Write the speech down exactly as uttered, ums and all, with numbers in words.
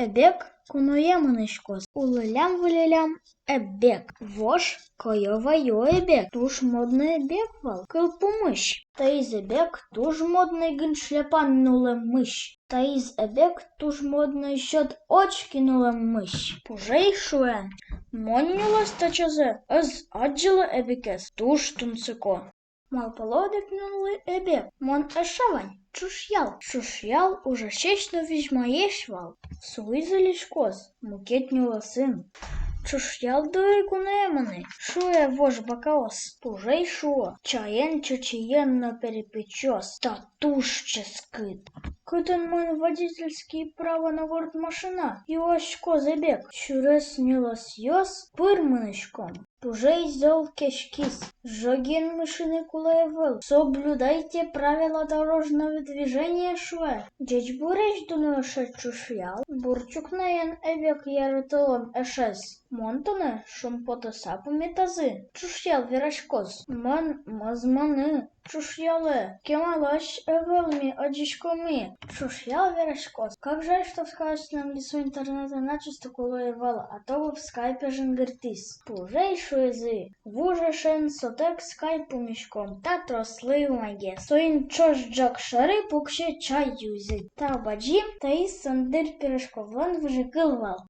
Эбек куное мынӥськоз. Улылям-вылылям эбек. Вож кое ваё эбек. Туж модной эбек вал кылпумысь. Таиз эбек туж модной гын шляпан нуллэмысь. Таиз эбек туж модной сьӧд очки нуллэмысь. Пужей шуэ: мон нюлэс тачазэ ӧз адӟылы эбекез, туж тунсыко. Малпало одӥг нуналлы эбек: мон эше вань, ӵушъял. Ӵушъял ужасесь но визьмоесь вал. Сулӥз-выльӥськоз мукет нюлэсын. Ӵушъял, дуй куное мыны, шуэ вож бакаос. Пужей шуэ: чаен, чечыен но перепечъёс, та туж ческыт. Кытын мон водительский право на ворд машина? Юаськоз эбек. Сюрес нюлэсъёс пыр мынӥськом. Пужей зол кеськиз. Жогин машина кулэ ӧвӧл. Соблюдайте правила дорожного движения, шуэ. Ӟечбуресь, дуно эше ӵушъял. Бур ӵукнаен эбек яратылон эшез. Мон тонэ шумпотыса пумитазы. Ӵушъял вераськоз: мон мӧзманы ӵушъялэ, кемалась ӧвӧл ми адӟиськомы. Ӵушъял вераськоз: как жаль, что в сказочном лесу интернета начисто кулэ ӧвӧл, а то бы в скайпе жингыртӥз. Пужей шуизы: вуж эшен сотэк скайп пумиськом, та трослы умойгес. Соин ӵош ӝӧк шоры пуксе чай юизы. Тау бадӟым. Таиз Сандыр Пирожковлэн выжыкыл вал.